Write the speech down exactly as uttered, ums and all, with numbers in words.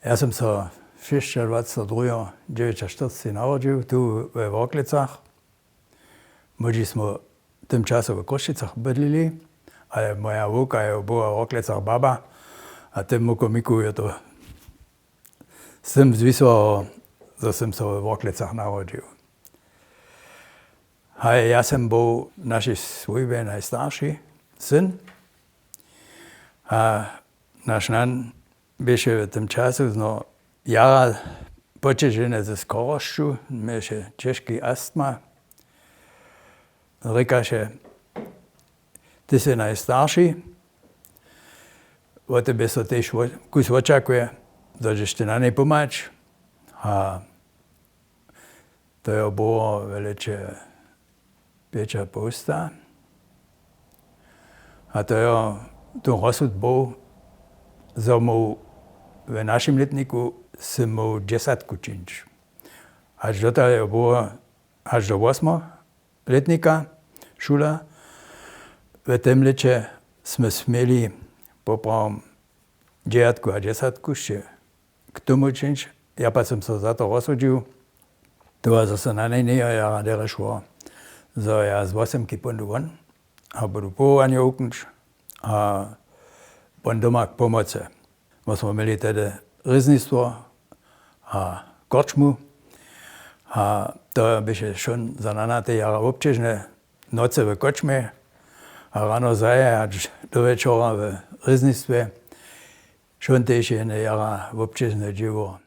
Ja sym so šěsćadwaceteho druheho dźewjećaštyrceći narodźił tu we Worklecach. Móždźi smy w tym času w Chrósćicach bydlili, ale moja wowka je była w Worklecach baba, a tym mókomiku je to z tym zwisało, zo sym so w Worklecach narodźił. Haj, ja sym był w našej swójbje najstarši syn. A naš nan běše w tym času, no, jara poćeženy ze chorosću, měše ćežki astma. Rěkaše: „Ty sy najstarši, wot tebje so tež wo-, kus wočakuje, zo dźeš ty na njej pomhać.“ A to je było w lěće pjećapołsta. A to je tu rozsud był, zo móhł w našim lětniku sym móhł dźesatku čińć. Hač do toho je było, hač do wosmolětnika šula. W tym lěće smy směli poprawom dźewjatku a dźesatku sće k tomu čińć. Ja pak sym so za to rozsudźił, to zo so na njeho jara derje šło, zo ja z wosomki póńdu won a budu powołanje wuknyć a pón doma k pomocy. My smy měli tehdy rěznistwo a korčmu. A to běše wšón za nana te jara wobćežne, nocy w korčmje a rano zahe hač do wječora w rěznistwje. Wšón tež je jene jara wobćežne dźěło.